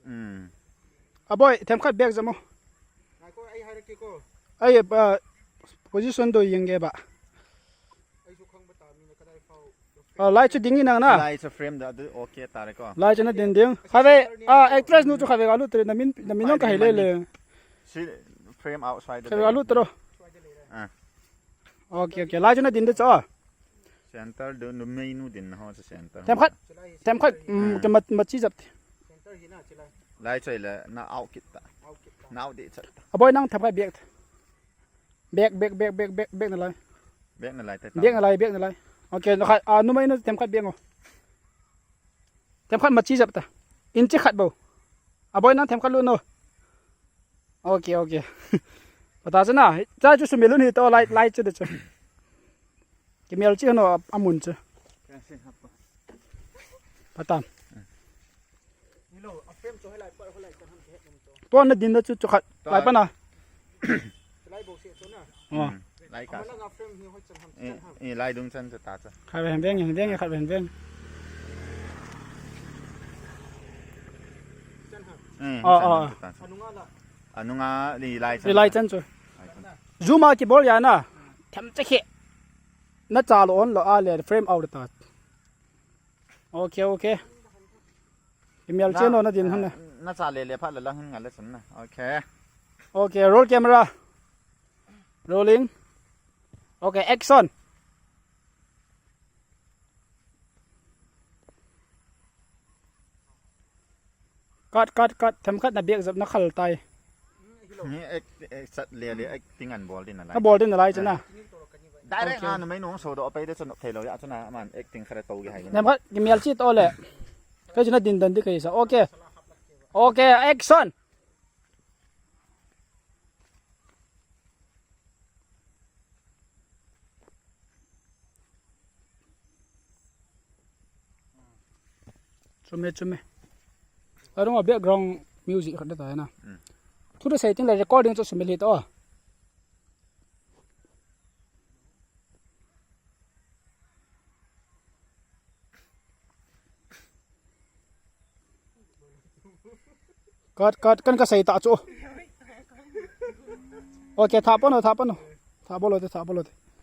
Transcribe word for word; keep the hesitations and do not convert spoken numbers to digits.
Hmm. Aboi, themkhat bek jamo. Ai, uh, position do yeng ge ba. Uh, lai chu ding in nang na. Lai chu frame da du okay ta re ko. Lai chu na din ding. Khave, ah, actress nu chu khave ga lut re, na min, na min nong ka hile le. Si frame outside. Khave ga lut ro. Ah. Okay, okay. Lai chu na din de cho. Center du, numei nu din ho chu center. Themkhat. Themkhat. Mm, ke mat, mat chi jap. Lai chu le na out kit ta. Na out de chat ta. Aboi nang themkhat bek. Bek, bek, bek, bek, bek, bek na lai. Bek na lai te ta. Bek na lai, bek na lai. Okay, no khat, ah, numei nu themkhat bek ngo. Themkhat mat chi jap ta. Inchi khat bo. Aboi nang themkhat lu no. Okay, okay. Pata chu na, cha chu sumil un hi to lai, lai chu de chu. Kimel chi no amun chu. Patam. Tua na din na chu chu khat. Lai pa na. Lai ka. Eh, lai dung chan chu ta chu. Khat ven ven, ven, khat ven ven. Eh, oh, oh. Anunga li lai chan. Li lai chan chu. Zoom a kibol ya na. Tham cha khe. Na cha lo on lo a le frame out ta. Okay, okay. Kimel che no na din hon na. Na cha le le pha la lang hin nga le sun na. Okay. Okay, roll camera. Rolling. Okay, action. Cut, cut, cut. Themkhat na bek jap na khal tai. Ni ek, ek sat le le acting an bol din na lai. Na bol din na lai chu na. Direct a numei nung so do pai de chu thei lo ya chu na man acting khare to ge hai. Themkhat kimel chi to le. Kai chu na din dan di kai sa. Okay. Okay, action. Chume, chume. Arung a background music khat ta na. Hmm. Thu da sei ting la recording chu sumil hi to. Cut, cut, kan ka sei ta chu. Okay, tha pano, tha pano. Tha bolo te, tha bolo te.